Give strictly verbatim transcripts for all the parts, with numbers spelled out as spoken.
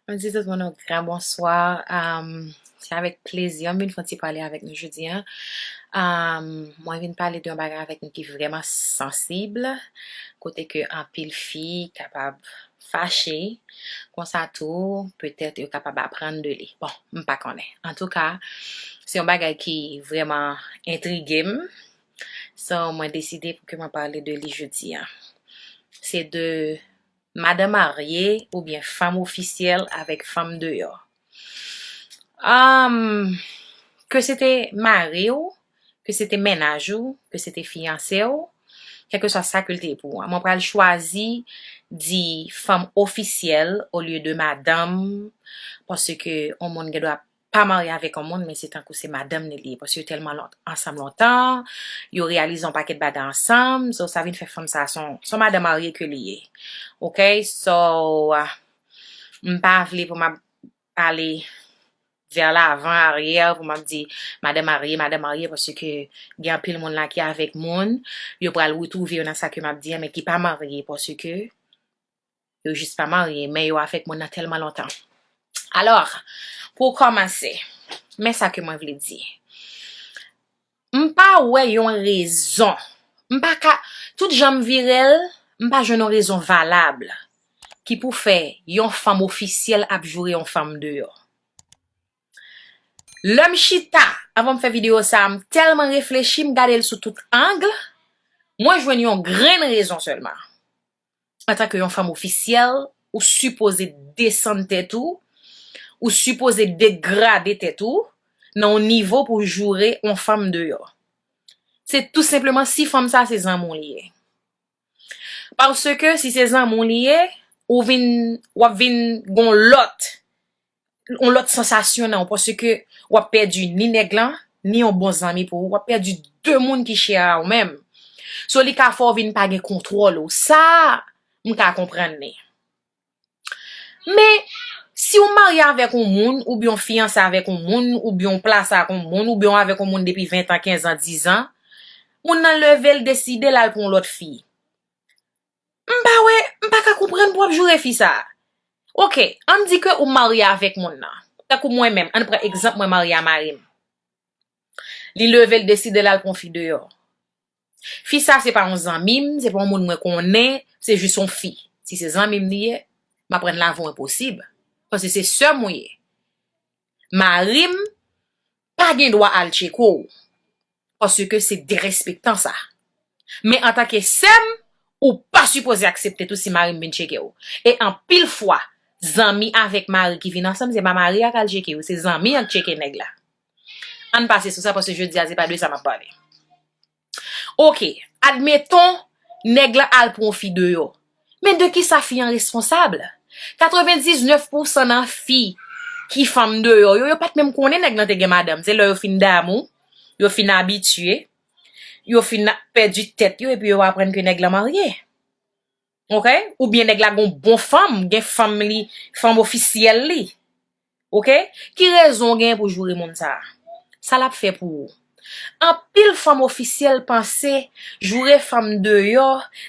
Mwen di tout moun yon gran bonswa. Um, se avèk plezi m vin fè yon ti pale avèk nou jodi a. Um, mwen vin pale de yon bagay avèk nou ki vrèman sansib, kote ke anpil fi kapab fache, konsa tou, petèt yo kapab aprann de li. Bon, m pa konnen. Antouka, se yon bagay ki vrèman entrige m. So, mwen deside pou ke mwen pale de li jodi a. Se de madan marye oubyen fanm ofisyèl avèk fanm deyò. Um, ke se te mari w, ke se te mennaj ou, ke se te fiyanse w, kèlkeswa sa ke l te ye pou ou. Mwen pral chwazi di fanm ofisyèl olye de madanm, paske yon moun gen dwa pa marye avèk yon moun, men se tankou se madanm li li ye, paske yo tèlman lont-, ansanm lontan, yo reyalize yon pakèt bagay ansanm, so sa vin fè fanm sa se yon, se yon madanm marye ke li ye. Oke? So, m pa vle pou m ap ale vè lavan, aryè, pou m ap di madanm marye, madanm marye, paske gen anpil moun la ki avèk moun, yo pral retwouve yo nan sa ke m ap di a, men ki pa marye, paske yo jis pa marye, men yo avèk moun nan tèlman lontan. Alò, pou kòmanse, men sa ke mwen vle di. M pa wè yon rezon. M pa ka, tout jan m vire l, m pa jwenn yon rezon valab ki pou fè yon fanm ofisyèl ap joure yon fanm deyò. Lè m chita, anvan m fè videyo sa a, m tèlman reflechi, m gade l sou tout ang, mwen jwenn yon grenn rezon sèlman. Antanke yon fanm ofisyèl, ou sipoze desann tèt ou, ou sipoze degrade tèt ou nan yon nivo pou w joure yon fanm deyò. Se tou senpleman si fanm sa se zanmi w li ye. Paske si se zanmi w li ye, ou vin, w ap vin gon lòt, yon lòt sansasyon nan ou, paske w ap pèdi ni nèg lan, ni yon bon zanmi pou ou, w ap pèdi de moun ki chè a ou menm. So, li ka fè w vin pa gen kontwòl ou. Sa, m ka konprann li. Men, si w marye avèk yon moun, oubyen w fiyanse avèk yon moun, oubyen w plase ak yon moun, oubyen w avèk yon moun depi ven tan, kenz an, diz an, moun nan leve l deside l al pran yon lòt fi. M pa wè, m pa ka konprann pou w ap joure fi sa a. Oke, ann di ke ou marye avèk moun nan. Tankou mwen menm, ann pran egzanp mwen marye a mari m. Li leve l deside l al pran fi deyò. Fi sa se pa yon zanmi m, se pa yon moun mwen konnen, se jis yon fi. Si se zanmi m li ye, m aprann lavi w enposib. Paske se sè m ou ye. Mari m pa gen dwa al tcheke w. Paske se derespektan sa. Men antanke sè m, ou pa sipoze aksepte tou si mari m vin tcheke w. E anpil fwa, zanmi avèk mari ki vin ansanm, se pa mari a k al tcheke yo, se zanmi an k tcheke nèg la. Ann pase sou sa, paske jodi a, se pa de sa m ap pale. Oke, admeton, nèg la al pran yon fi deyò. Men de kisa fi an responsab? Katrevendiznèf pousan nan fi ki fanm deyò yo, yo pa t menm konnen nèg lan te gen madanm. Se lè yo fin damou, yo fin abitye, yo fin pèdi tèt yo, epi yo aprann ke nèg lan marye. Oke? Oubyen nèg la gon bon fanm, gen fanm li, fanm ofisyèl li. Oke? Ki rezon w gen pou joure moun sa a? Sa l ap fè pou ou? Anpil fanm ofisyèl panse joure fanm deyò,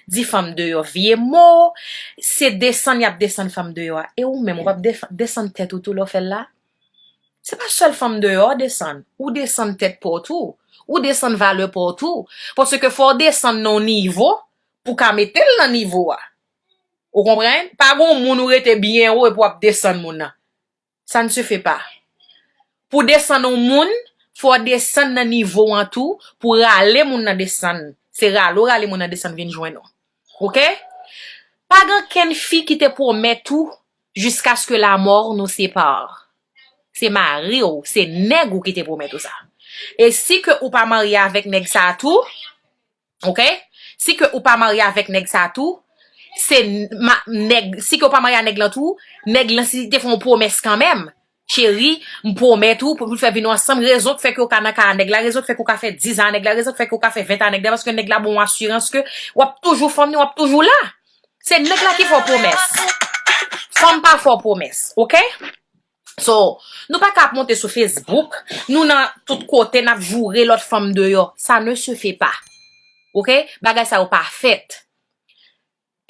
di fanm deyò vye mo, se desann y ap desann fanm deyò a. E ou menm, ou p ap defa-, desann tèt ou tou lè w fè l la? Se pa sèl fanm deyò w desann. Ou desann tèt pa w tou. Ou desann valè pa w tou. Paske fò w desann nan yon nivo pou w ka mete l nan nivo a. Ou konprann? Pa gon moun ou rete byen wo epi w ap desann moun nan. Ça ne se fait pas. Pou desann yon moun, fò w desann nan nivo w an tou, pou rale moun nan desann. Se rale w rale moun nan desann vin jwenn ou. Oke? Pa gen kenn fi ki te pwomèt ou jusqu'à ce que la mort nous sépare. Se mari w, se nèg ou ki te pwomèt ou sa. E si ke ou pa marye avèk nèg sa a tou, oke? Si ke ou pa marye avèk nèg sa a tou, se n-, ma-, nèg, si ke ou pa marye a nèg lan tou, nèg lan si te fè yon pwomès kanmenm. Cheri, m pwomèt ou, pou, pou fè vin nou ansanm, rezon k fè ke ou ka nan kay a nèg la, rezon k fè ke ou ka fè diz an a nèg la, rezon k fè ke ou ka fè ven tan a nèg la, paske nèg la ba w asirans ke w ap toujou fanm ni, w ap toujou la. Se nèg la ki fè w pwomès. Fanm pa fè w pwomès, oke? So, nou pa ka ap monte sou Facebook, nou nan tout kote, n ap joure lòt fanm deyò. Ça ne se fait pas. Oke? Bagay sa yo pa fèt.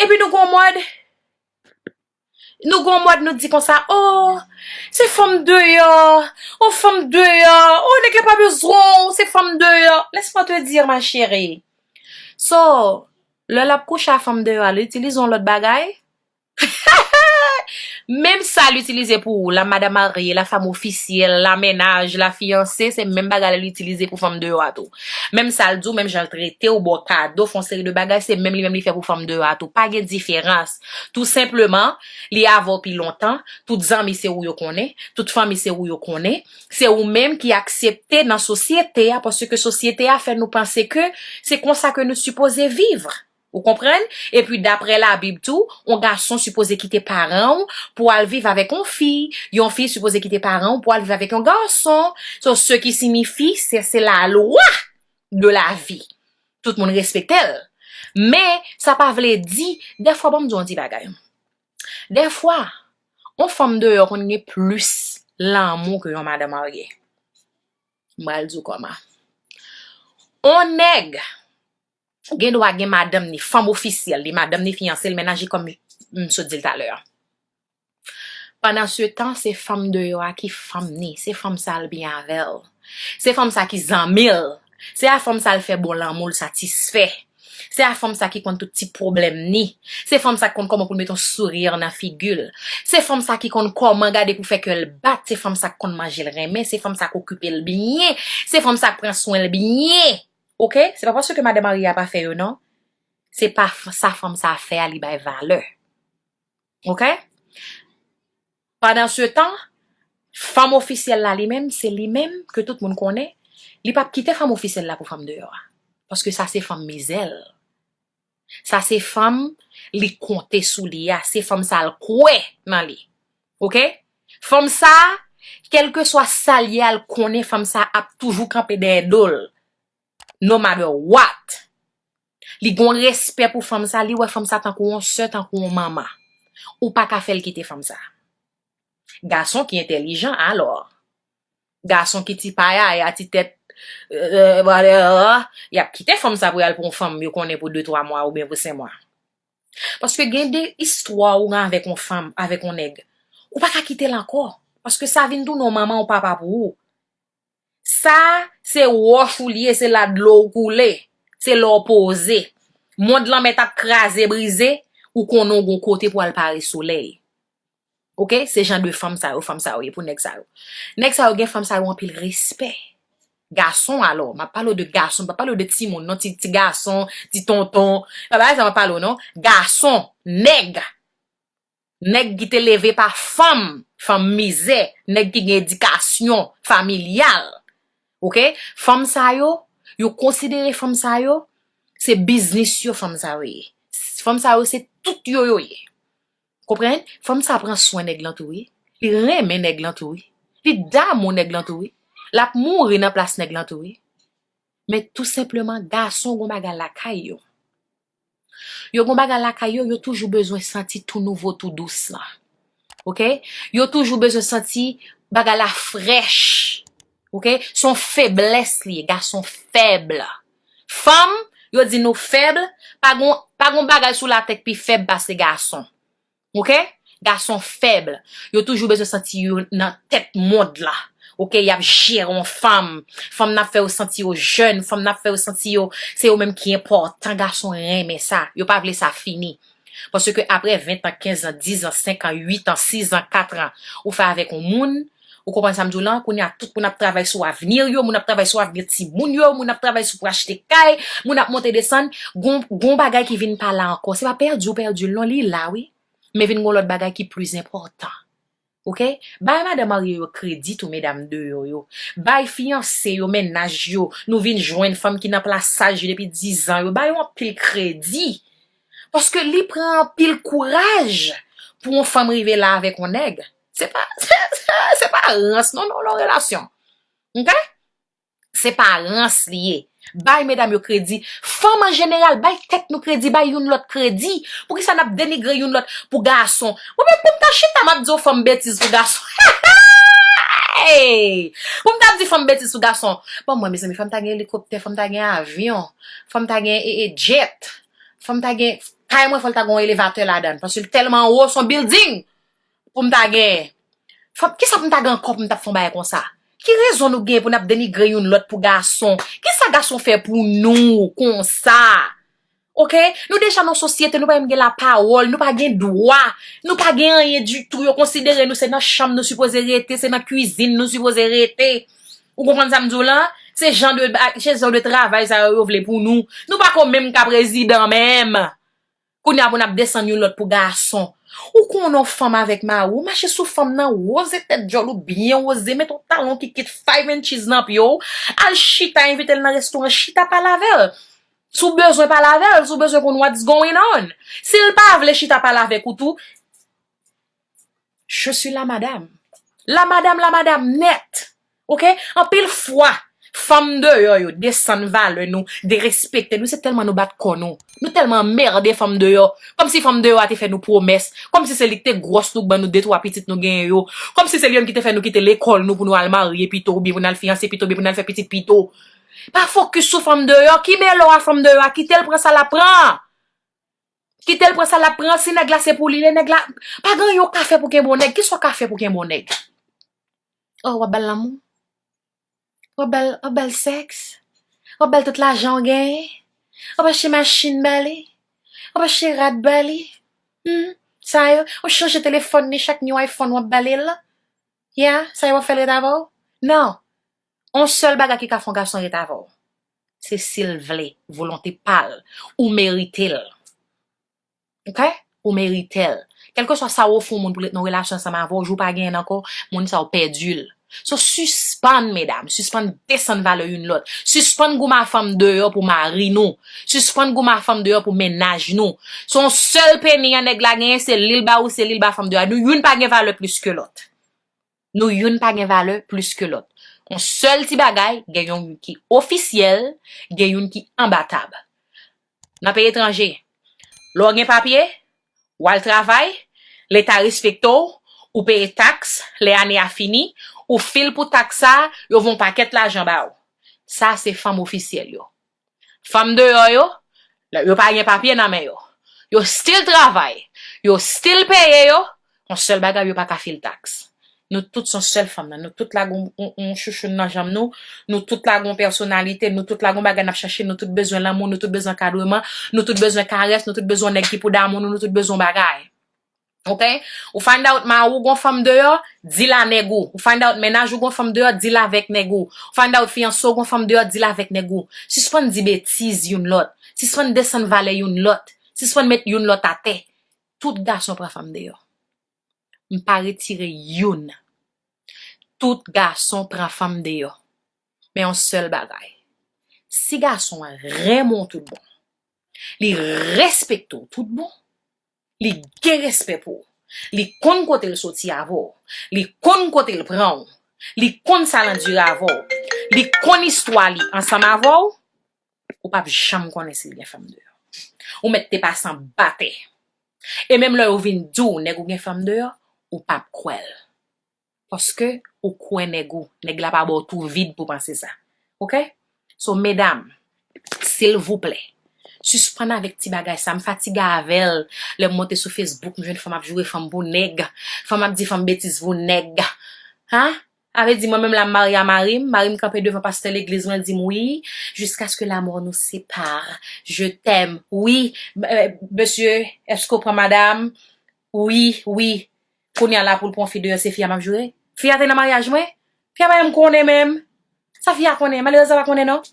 Epi nou gon mòd, Nou gon mòd nou di konsa, oh, se fanm deyò, oh, fanm deyò, oh, nèg la pa bezwen w, se fanm deyò. Laisse-moi te dire, ma chérie. So, lè l ap kouche a fanm deyò a, li itilize yon lòt bagay? Menm sa l itilize pou ou, la madam marye, la fanm ofisyèl, la mennaj, la fiyanse, se menm bagay la l itilize pou fanm deyò a tou. Menm sa l di w, menm jan l trete w, ba w kado, fè yon seri de bagay, se menm li menm li fè pou fanm deyò a tou. Pa gen diferans. Tou senpleman, li avè w pi lontan, tout zanmi se ou yo konnen, tout fanmi se ou yo konnen, se ou menm ki aksepte nan sosyete a, paske sosyete a fè nou panse ke se konsa ke nou sipoze viv. Ou konprann? Epi daprè Labib tou, yon gason sipoze kite paran w pou al viv avèk yon fi, yon fi sipoze kite paran w pou al viv avèk yon gason. So, ce qui signifie, se, se la loi de la vie. Tout moun respekte l. Men, sa pa vle di, dèfwa, ban m di w yon ti bagay. Dèfwa, yon fanm deyò konn gen plis lanmou ke yon madanm marye. M pral di w kòman. Yon nèg gen dwa gen madanm ni, fanm ofisyèl, ni madanm ni fiyanse l, mennaj li kòm m sot di l talè a. Pandan se tan, se fanm deyò a ki fanm ni, se fanm sa l byen avè l. Se fanm sa ki zanmi l. Se a fanm sa l fè bon lanmou l satisfè. Se a fanm sa ki konn tout ti pwoblèm ni. Se fanm sa k konn kòman pou l mete yon sourire nan figi l. Se fanm sa ki konn kòman gade pou fè kè l bat. Se fanm sa k konn manje l renmen. Se fanm sa k okipe l byen. Se fanm sa k pran swen l byen. Oke? Se pa paske madanm marye a pa fè yo, non. Se pa f- sa fanm sa fè a li bay valè. Oke? Pandan se tan, fanm ofisyèl la li menm, se li menm ke tout moun konnen, li p ap kite fanm ofisyèl la pou fanm deyò a. Paske sa se fanm mizè l. Sa se fanm li konte sou li a, se fanm sa l kwè nan li. Oke? Fanm sa, kèlkeswa sa l ye a, l konnen fanm sa ap toujou kanpe dèyè do l. No matter what. Li gon respè pou fanm sa, li wè fanm sa tankou yon sè, tankou yon manman. Ou pa ka fè l kite fanm sa. Gason ki entèlijan, alò. Gason ki ti payaya, ti tèt, euh, y ap kite fanm sa pou y al pou yon fanm yo konnen pou de twa mwa oubyen pou senk mwa. Paske gen de istwa ou gen avèk yon fanm, avèk yon nèg. Ou pa ka kite l ankò. Paske sa vin tounen yon manman, yon papa pou ou. Sa, se wòch ou li ye, se la dlo ou koule. Se lè w poze. Mond lanmè t ap kraze, brize, ou konnen w gon kote pou al pare solèy. Oke? Se jan de fanm sa yo, fanm sa yo ye pou nèg sa yo. Nèg sa yo gen fanm sa yo anpil respè. Gason alò, m ap pale w de gason, m pa pale w de timoun, non, ti, ti gason, ti tonton. Pa bagay sa m ap pale w, non. Gason, nèg. Nèg ki te leve pa fanm, fanm mizè, nèg ki gen edikasyon familyal. Oke? Fanm sa yo, yo konsidere fanm sa yo, se biznis yo fanm sa yo ye. Fanm sa yo se tout yo yo ye. Konprann? Fanm sa pran swen nèg lan tou wi. Li renmen nèg lan tou wi. Li damou nèg lan tou wi. L ap mouri nan plas nèg lan tou wi. Men tou senpleman, gason gon bagay lakay yo. Yo gon bagay lakay yo, yo toujou bezwen santi tou nouvo, tou dous lan. Oke? Yo toujou bezwen santi bagay la frèch. Oke? Se yon feblès li ye, gason fèb. Fanm, yo di nou fèb, pa gon, pa gon bagay sou latè k pi fèb pase gason. Oke? Gason fèb. Yo toujou bezwen santi yo nan tèt mond la. Oke? Y ap jere yon fanm. Fanm nan ap fè yo santi yo jèn. Fanm nan ap fè yo santi yo, se yo menm ki enpòtan. Gason renmen sa. Yo pa vle sa fini. Paske apre ven tan, kenz an, diz an, senk an, uit an, sis an, kat an, ou fè avèk yon moun, ou konprann sa m di w lan, kounye a tout moun ap travay sou avni yo, moun ap travay sou avni timoun yo, moun ap travay sou pou achte kay, moun ap monte desann, gon, gon bagay ki vin pa la ankò. Se pa pèdi w pèdi l non, li la wi. Men vin gon lòt bagay ki plis enpòtan. Oke? Bay madanm marye yo kredi tou, medam deyò yo. Bay fiyanse yo, mennaj yo, nou vin jwenn fanm ki nan plasaj yo depi diz an yo. Bay yo anpil kredi. Paske li pran anpil kouraj pou yon fanm rive la avèk yon nèg. Se pa, se pa rans non, non, non, relasyon. Oke? Se pa rans li ye. Bay medam yo kredi. Fanm an jeneral, bay tèt nou kredi, bay youn lòt kredi. Poukisa n ap denigre youn lòt pou gason? Mwen menm pou m ta chita, m ap di yon fanm betiz pou gason. Hey! Pou m ta di fanm betiz pou gason. Bon, mwen, mezanmi, fò m ta gen elikoptè, fò m ta gen avyon, fò m ta gen e, e, jet, fò m ta gen, kay mwen, fò l ta gen yon elevatè ladan l, paske l tèlman wo, se yon building. pou m ta gen. Fanm, kisa pou m ta gen ankò pou m t ap fè yon bagay konsa? Ki rezon nou gen pou n ap denigre youn lòt pou gason? Kisa gason fè pou nou konsa? Oke? Nou deja nan sosyete, nou pa menm gen lapawòl, nou pa gen dwa, nou pa gen anyen ditou. Yo konsidere nou se nan chanm nou sipoze rete, se nan kwizin nou sipoze rete. Ou konprann sa m di w la? Se jan de, se jan de travay sa yo, yo vle pou nou. Nou pa ko menm ka prezidan menm. Kounye a pou n ap desann youn lòt pou gason. Ou konnen yon fanm avèk mari w, mache sou fanm nan, woze tèt djòl ou byen woze, mete yon talon ki kit five inches nan pye w, al chita, envite l nan restoran, chita pale avè l. Si w bezwen pale avè l, si w bezwen konn what's going on. Si l pa vle chita pale avèk ou tou, je suis la madame. La madame, la madame nèt. Oke? Anpil fwa, fanm deyò yo desann valè nou, derespekte nou, se tèlman nou bat kò nou. Nou tèlman anmède fanm deyò. Kòmsi fanm deyò a te fè nou pwomès. Kòmsi se li ki te gwòs nou k ban nou de twa pitit nou genyen yo. Kòmsi se li menm ki te fè nou kite lekòl nou pou nou al marye pito, oubyen pou n al fiyanse pito, oubyen pou n al fè pitit pito. Pa fokis sou fanm deyò. Ki mele w a fanm deyò a? Kite l pran sa l ap pran. Kite l pran sa l ap pran. Si nèg la se pou li, le nèg la. Pa gen anyen w ka fè pou kenbe yon nèg. Kisa w ka fè pou kenbe yon nèg? Oh, w ap ba l lanmou? W ap ba l, w ap ba l sèks? W ap ba l tout lajan w genyen? W ap achte machin ba li? W ap achte rad ba li? Hmm? Sa yo? W ap chanje telefòn li, chak new iPhone w ap ba li l? Ya, sa yo w ap fè l ret avè w? Non. On sèl bagay ki ka fè yon gason ret avè w, se si l vle, volonte pa l. Ou merite l. Oke? Ou merite l. Kèlkeswa sa w ofri yon moun pou l ret nan relasyon ansanm avè w, jou w pa genyen l ankò, moun sa w pèdi l. So, sispann, medam, sispann desann valè youn lòt. Sispann goumen a fanm deyò pou mari nou. Sispann goumen a fanm deyò pou mennaj nou. Se yon sèl peni an nèg la genyen, se li l ba ou, se li l ba fanm deyò a. Nou youn pa gen valè plis ke lòt. Nou youn pa gen valè plis ke lòt. Yon sèl ti bagay, gen youn ki ofisyèl, gen youn ki anbatab. Nan peyi etranje, lè w gen papye, w al travay, Leta respekte w, ou peye taks, lè ane a fini, ou fil pou taks sa, yo voye yon pakèt lajan ba ou. Sa se fanm ofisyèl yo. Fanm deyò yo, yo pa gen papye nan men yo. Yo still travay, yo still peye yo, yon sèl bagay yo pa ka fil taks. Nou tout se yon sèl fanm nan, nou tout la gon yon, yon chouchoun nan janm nou, nou tout la gon pèsonalite, nou tout la gon bagay n ap chache, nou tout bezwen lanmou, nou tout bezwen ankadreman, nou tout bezwen karès, nou tout bezwen nèg ki pou damou nou, nou tout bezwen bagay. Oke? Ou find out mari w gon fanm deyò, deal a nèg ou. Ou find out mennaj ou gon fanm deyò, deal avèk nèg ou. Ou find out fiyanse w gon fanm deyò, deal avèk nèg ou. Sispann di betiz youn lòt. Sispann desann valè youn lòt. Sispann met youn lòt atè. Tout gason pran fanm deyò. M pa retire youn. Tout gason pran fanm deyò. Men yon sèl bagay. Si gason an renmen w tout bon, li respekte w tout bon, li gen respè pou w, li konn kote l soti avè w, li konn kote l pran w, li konn sa l andire avè w, li konn istwa li ansanm avè w, ou p ap janm konnen si l gen fanm deyò. Ou mèt te pase anba tè. E menm lè yo vin di w nèg ou gen fanm deyò, ou p ap kwè l. Paske ou kwè nèg ou, nèg la pa ba w tou vid pou panse sa. Oke? So, medam, silvouplè, sispann avèk ti bagay sa. M fatige avè l. Lè m monte sou Facebook, m jwenn fanm ap joure fanm pou nèg. Fanm ap di fanm betiz pou nèg. Ha? Sa vle di mwen menm la m marye a mari m, mari m kanpe devan pastè legliz mwen, l di m, wi, jusqu'à ce que la mort nous sépare, je t'aime, wi, mesye, èske w pran madanm? Wi, wi. Kounye a la pou l pran fi deyò, se fi a m ap joure. Fi a te nan maryaj mwen? Fi a pa menm konnen menm. Sa fi a konnen? Malerèz la pa konnen non.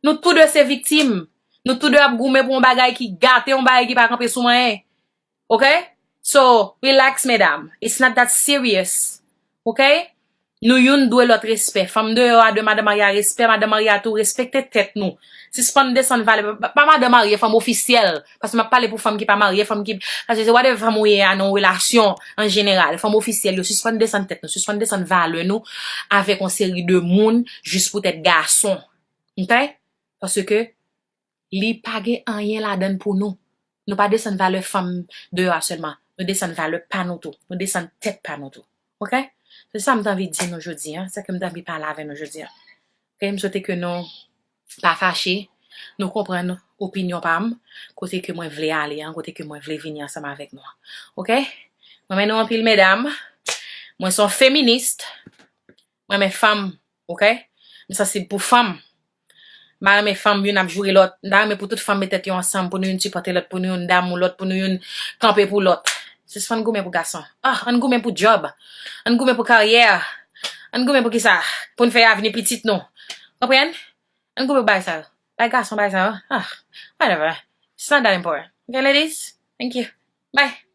Nou tou de se viktim. Nou tou de ap goumen pou yon bagay ki gate, yon bagay ki pa kanpe sou anyen. Oke? So, relax, medam. It's not that serious. Oke? Nou youn dwe lòt respè. Fanm deyò a dwe madanm marye a respè, madanm marye a tou respekte tèt nou. Sispann desann valè. Pa, pa madanm marye, fanm ofisyèl. Paske m ap pale pou fanm ki pa marye, fanm ki, paske se whatever fanm ou ye a nan yon relasyon an jeneral, fanm ofisyèl yo, sispann desann tèt nou, sispann desann valè nou avèk yon seri de moun jis poutèt gason. Oke? Paske li pa gen anyen ladann pou nou. Nou pa desann valè fanm deyò a sèlman. Nou desann valè pa nou tou. Nou desann tèt pa nou tou. Oke? Se sa m t anvi di nou jodi a. Se sa ke m t anvi pale avè nou jodi a. Oke? M swete ke nou pa fache. Nou konprann opinyon pa m. Kote ke mwen vle ale an. Kote ke mwen vle vini ansanm avèk nou an. Oke? Mwen renmen nou anpil, medam. Mwen se yon feminis. Mwen renmen fanm, oke? M sansib pou fanm. M pa renmen fanm youn ap joure lòt. M ta renmen pou tout fanm met tèt yo ansanm, pou nou youn sipòte lòt, pou nou youn damou lòt, pou nou youn kanpe pou lòt. Sispann goumen pou gason. Ah, ann goumen pou djòb. Ann goumen pou karyè. Ann goumen pou kisa? Pou n fè avni pitit nou. Konprann? Ann goumen pou bagay sa yo. Bay gason bagay sa yo. Ah, whatever. It's not that important. Okay, ladies? Thank you. Bye.